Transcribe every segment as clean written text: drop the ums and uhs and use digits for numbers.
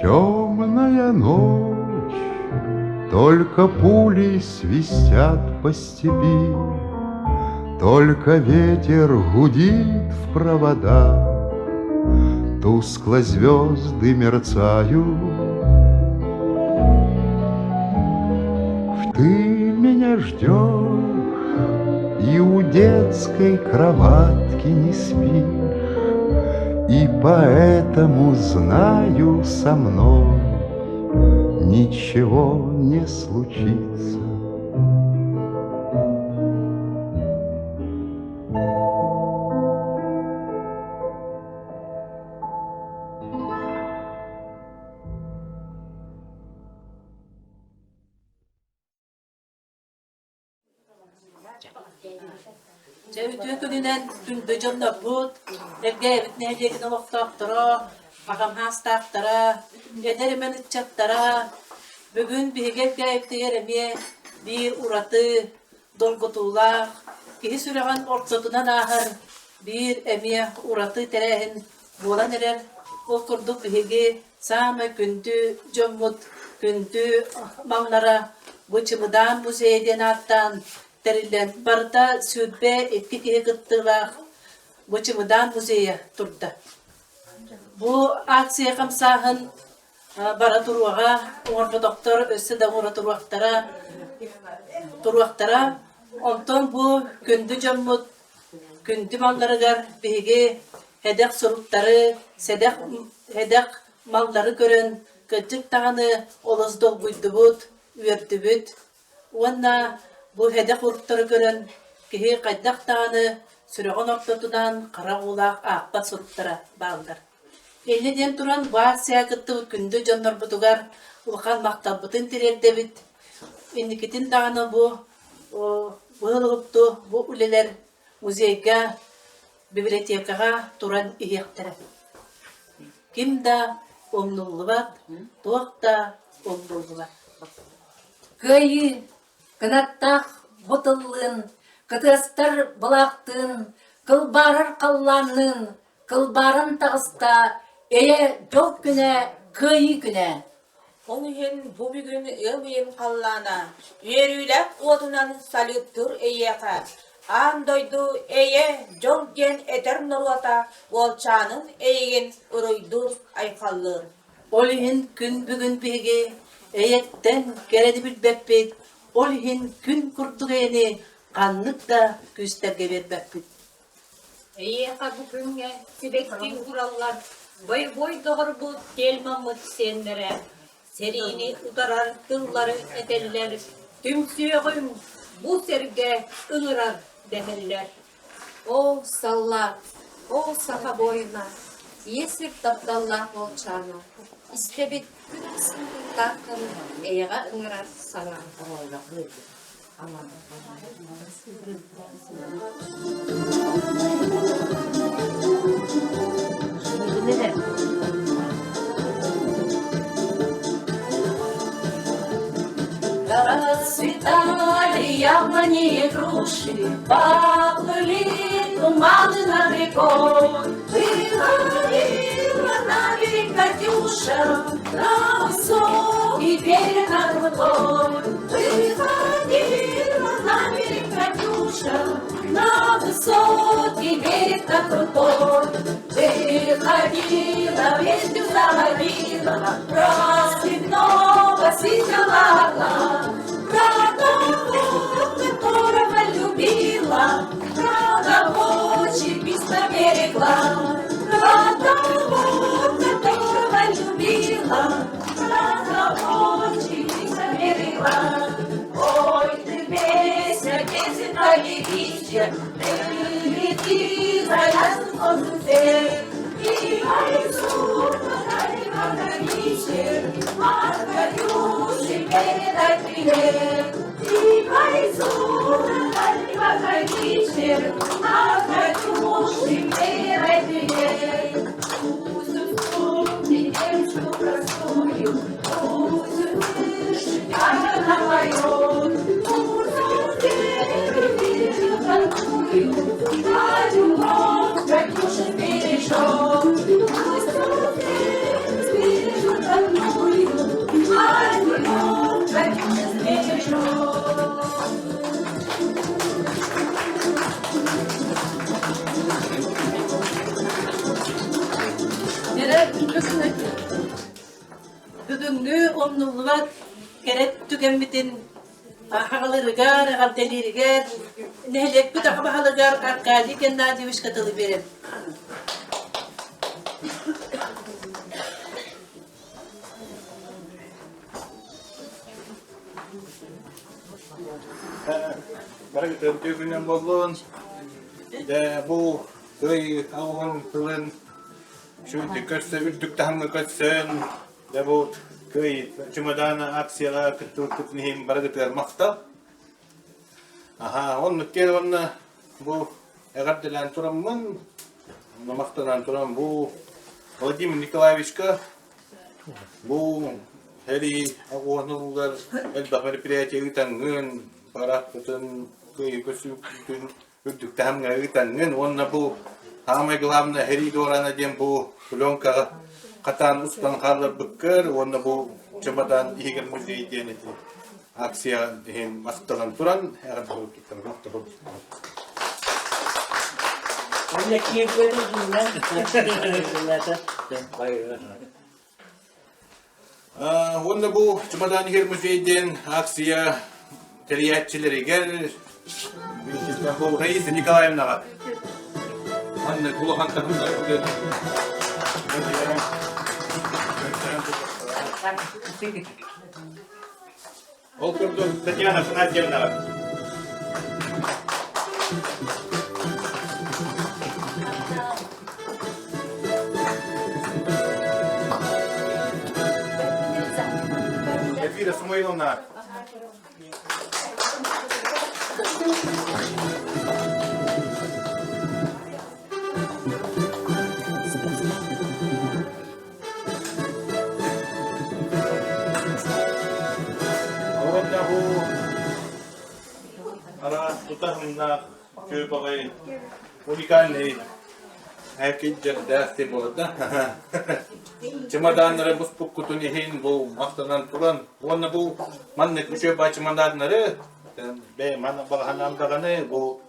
Темная ночь, только пули свистят по степи, Только ветер гудит в проводах, Тускло звезды мерцают. Ты меня ждешь И у детской кроватки не спишь, И поэтому знаю со мной Ничего не случится. Дьэ үтүө күнүнэн күндү дьоннорбут, Элгээбит нэһилиэгин олохтоохторо, аҕам саастаахтара, эдэр эмэн ыччаттара, бүгүн биһиги Элгээйибитигэр эмиэ биир ураты долгутуулаах, киһи сүрэҕин ортотунан ааһар биир эмиэ ураты тэрээһин буолан эрэр. Ол курдук биһиги саамай күндү дьоммут, күндү маллара бу Чымыдаан музейа диэн ааттаан тэриллэн барыта 22 киһи кыттыылаах бу Чымыдаан музейа турда. Бу акция хамсааһын бара туруоҕа, оҥорботохтор өссө да оҥоро туруохтара, туруохтара. Онтон бу күндү дьоммут күндү малларыгар биһиги сэдэх суруктары, сэдэх, сэдэх маллары көрөн кырдьык даҕаны олус долгуйдубут, үөрдүбүт. Уонна бу сэдэх уруктары көрөн киһи хайдах даҕаны сүрэҕин ортотунан хара уулаах аахпат суруктара бааллар. Инньэ диэн туран, бу акция кыттыбыт күндү дьоннорбутугар улахан махталбытын тириэрдэбит. Инникитин даҕаны бу быһылыгыпту бу үлэлэр музейга, библиотекаҕа туран иһиэхтэрэ. Ким да умнуллубат, туох да умнуллубат. Кыайыы кынаттаах бу тыллыын, кытыастар былаахтыын, кылбаарар халлаанныын Кылбааран таҕыста эйэ дьол күнэ, кыайыы күнэ. Ол иһин бу бүгүн ыам ыйын халлаана үөрүүлээх уотунан салюттуур эйиэхэ, аан дойду эйэ, дьол диэн этэр норуота уолчаанын эйигин уруйдуур-айхаллыыр. Ол иһин күн бүгүн биһиги эйэттэн кэрэни билбэппит, ол иһин күн курдук эйэни ханнык да күүстэргэ биэрбэппит. Эйиэхэ бу күҥҥэ сибэкки уураллар, бойобуой доҕорбут Тельмаммыт сиэннэрэ, сэриини утарар тыллары этэллэр, түмсүөҕүҥ, бу сэргэ ыҥырар дэһэллэр. Ол саллаат, ол саха буойуна, ийэ сир тапталлаах уолчаана, истэбит күн ахсын тыыннааххын эйэҕэ ыҥырар саҥа. Расцветали яблони и груши, Поплыли туманы над рекой. Выходила на берег Катюша, На высокий берег на крутой. Выходила на берег Катюша, На высокий берег на крутой. Выходила, песню заводила, Про степного синего орла, Про того, которого любила, Про того, чьи письма берегла, Про того, которого любила, Про того, чьи письма берегла. Ой, ты песня, песенка девичья, Ты лети за ясным солнцем И по лесу, по пограничье, От Катюши передай привет. И по лесу, пограничье, От Катюши передай привет. Пусть вспомнит девушку простую, Пусть услышит, как она поет, Пусть услышит песню родную, А любовь Катюша бережет. Пусть услышит песню родную, Умнуллубат кэрэ түгэммитин аҕаларыгар, эҕэрдэлииригэр, нэһилиэкпит аҕа баһылыгар Аркадий Геннадьевичка тылы биэрэм. Бары үтүө күнүнэн буоллун. Дьэ, бу ый аҕыһын тылын Сүрдүк көрсө, үрдүк таһымҥа көрсөн, дьэ бу кый чемодана акцияҕа кыттыбыппытын иһин барыгытыгар махтал. Аха, оннук диэн уонна бу эҕэрдэлээн тураммын, махтанан туран бу Владимир Николаевичка бу сэрии оҕуонугар элбэх мероприятие ыытаҥҥын, парааппытын, кыайыы көрсүбүппүтүн үрдүк таһымҥа ыытаҥҥын уонна бу саамай главное сэрии дуораана диэн бу пленкаҕа хатаан устан хаалларбыккар уонна бу чемодан иһигэр музей диэн ити акция иһин махтанан туран эҕэрдэ Уонна бу Чемодан иһэр музей диэн акция тэрийээччилэригэр Раиса Николаевнаҕа манна улахан Ол курдук Татьяна Афанасьевнаҕа Эльвира Самойловна. Уонна бу араас тутаһыннаах үчүгэй уникальный эркинчэрдээх буолар да. Чемоданнары буспуккутун иһин бу махтанан туран уонна бу маннык үчүгэй чемоданнары бэйэм балаһанан даҕаны бу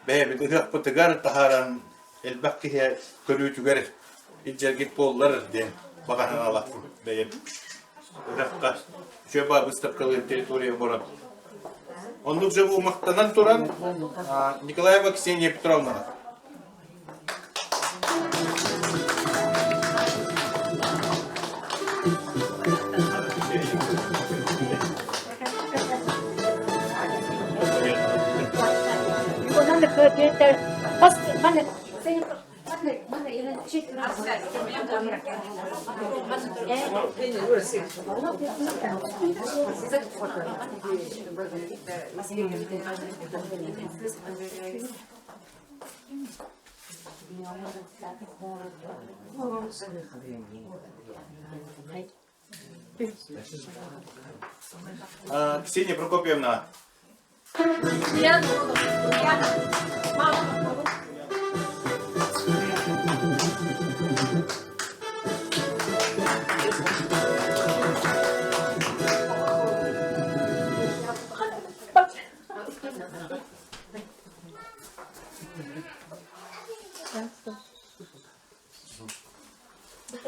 бэйэбит ыһыахпытыгар таһааран элбэх киһи көрүүтүгэр илдьэргит буоллар диэн баҕа санаалаахпын бэйэм ыһыахха үчүгэй выставкалыыр территория борон. Оннук же бу махтанан туран Николаева Ксения Петровна Ксения Прокопьевна.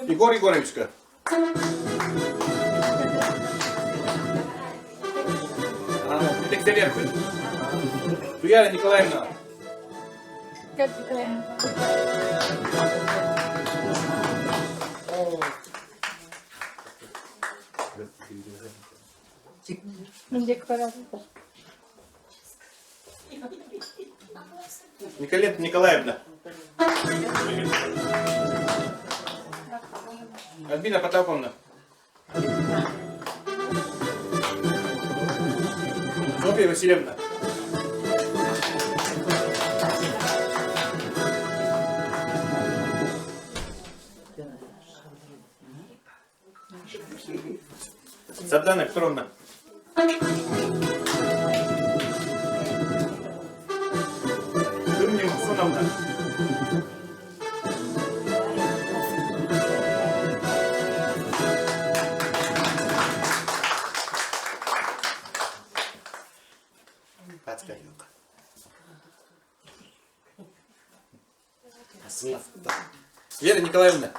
Егор Егоровичка. Дегтяренко. Туяра Николаевна. Николета Николаевна. Альбина Потаповна. Софья Васильевна. Сардана Петровна. Күннүм Сунамна. Вера Николаевна.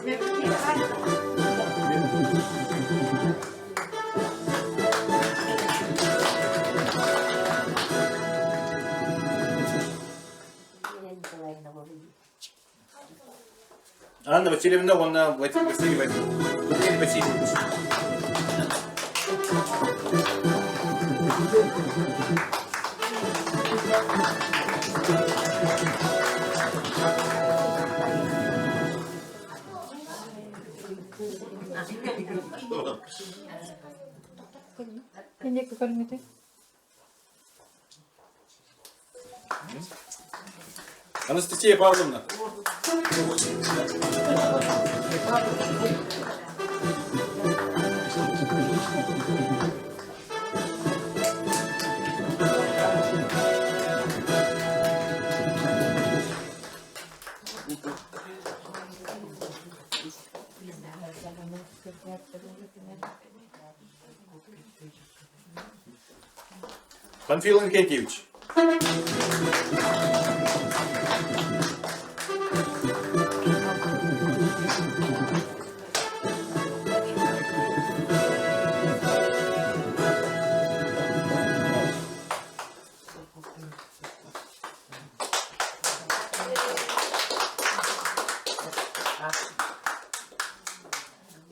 Анна Васильевна уонна Василий Васильевич. Анастасия Павловна. Панфил Иннокентьевич.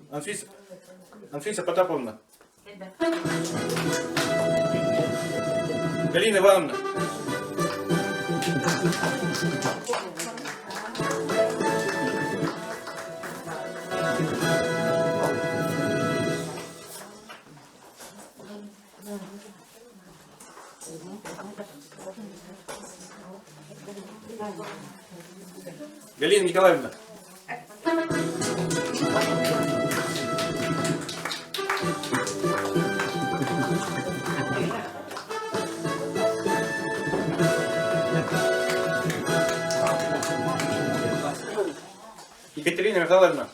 Анфиса, Анфиса Потаповна. Галина Ивановна. Галина Николаевна. Екатерина Михайловна.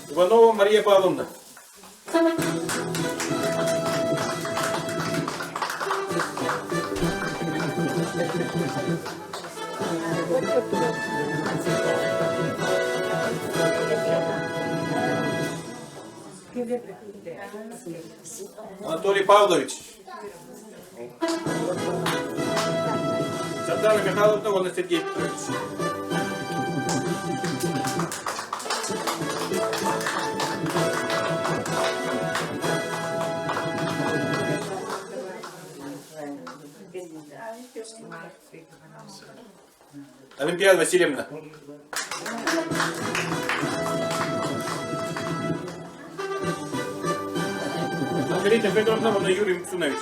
Иванова Мария Павловна. Анатолий Павлович. Сардана Михайловна, уонна Сергей Петрович. Олимпиада Васильевна. Маргарита Федоровна, Юрий Мцунович.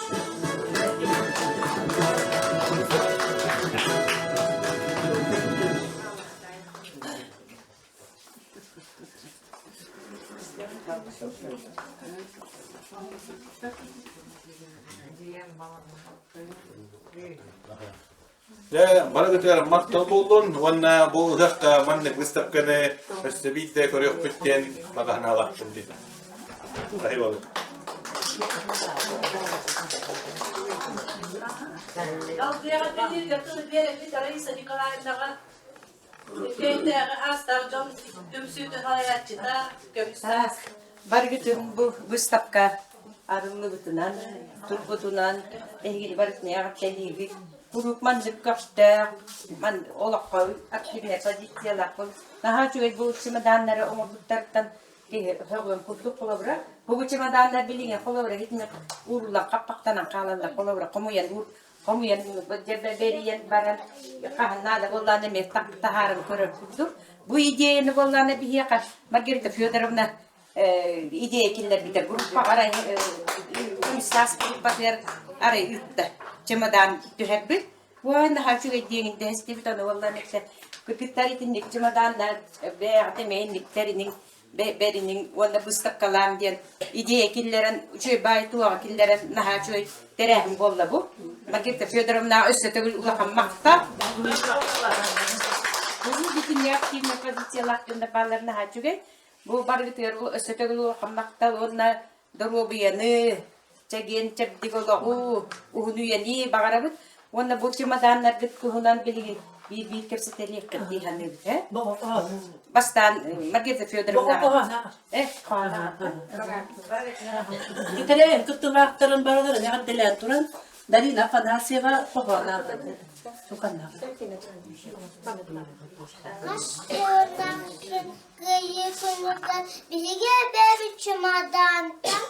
Дьэ, барыгытыгар махтал буоллун уонна бу ыһыахха маннык выставканы өссө биирдэ көрүөхпүт диэн баҕаһынаалаахпын дии. Спасибо. Алгыаҕа биэрэппит Раиса Николаевнаҕа Үкэйдээҕи аастаах дьон түмсүүтүн салайааччыта көмүстээх. Барыгытын бу выставка арыллыбытынан, турбутунан эһигини барытын эҕэрдэлиибит. Куруук маннык көхтөөх, ман олоххо активнай позициялаахпын. Наһаа үчүгэй бу чемоданнары оҥорбуттартан киһи сөҕүөн курдук холобура. Бу чемоданнар билиҥҥи холобура итинник ууруллан хаппахтанан хаалаллар холобура хомуйан уур хомуйан бэрийэн баран хаһан наада буоллаҕына эмиэ таһааран көрөр курдук. Бу идеяны буоллаҕына биһиэхэ Маргарита Федоровна идея киллэрбитэ. Группа арай саас группатыгар арай ыытта. Чемодан түһэрбит. Уой наһаа үчүгэй диэҥин дэһэстибит аны буоллаҕына кыргыттар итинник чемоданнар бэйэҕит эмиэ инниктэринин бэриниҥ уонна быыстапкалааҥ диэн идея киллэрэн, үчүгэй баай туоҕа киллэрэн наһаа үчүгэй тэрээһин буолла бу. Маргарита Федоровна өссө төгүл улахан махтал. Бу бүтүннүү активнай позициялаах дьоннор бааллар наһаа үчүгэй. Бу барыгытыгар өссө төгүл улахан махтал уонна доруобуйаны, чэгиэн чэбдик олоҕу, уһун үйэни баҕарабыт. Уонна бу чемоданнаргыт туһунан билигин биир-биир кэпсэтэлиэххит дии саныыбыт, э? Бастаан Маргарита Федоровна. Э? Итэрэ кыттыылаахтарын барыларын эҕэрдэлээн туран Дарина Афанасьева хоһоонаабыт. Кыайыы күнүгэр биһиги эбээбит чымадаантан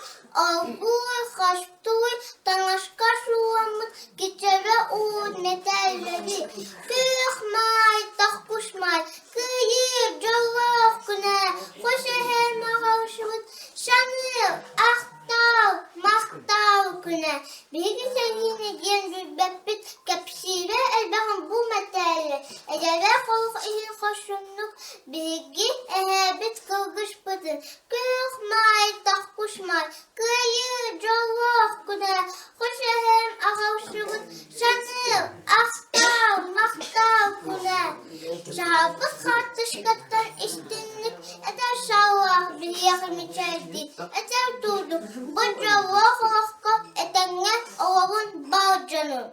олбуй, хостуй, таҥаска сууламмыт кичэбэ уу мэтээллэри, күөх маай, тохпус маай, кыайыы дьоллоох күнэ, хос эһэм аҕалсыбыт саныыр, ахтал, махтал күнэ. Биһиги сэриини диэн билбэппит, кэпсиирэ элбэҕин бу мэтээллэр, эйэлээх олох иһин хорсуннук Биһиги эһээбит кылгыспытын күөх маай, тохпус маай, кыайыы дьоллоох күнэ, хос эһээм аҕалсыбыт саныыр, ахтал, махтал күнэ. Саһарбыт хаартыскаттан истинник этэр саалаах биһиэхэ мичээрдии, этэр туурдук бу дьоллоох олоххо этэҥҥэ олоҕун баар дьонун.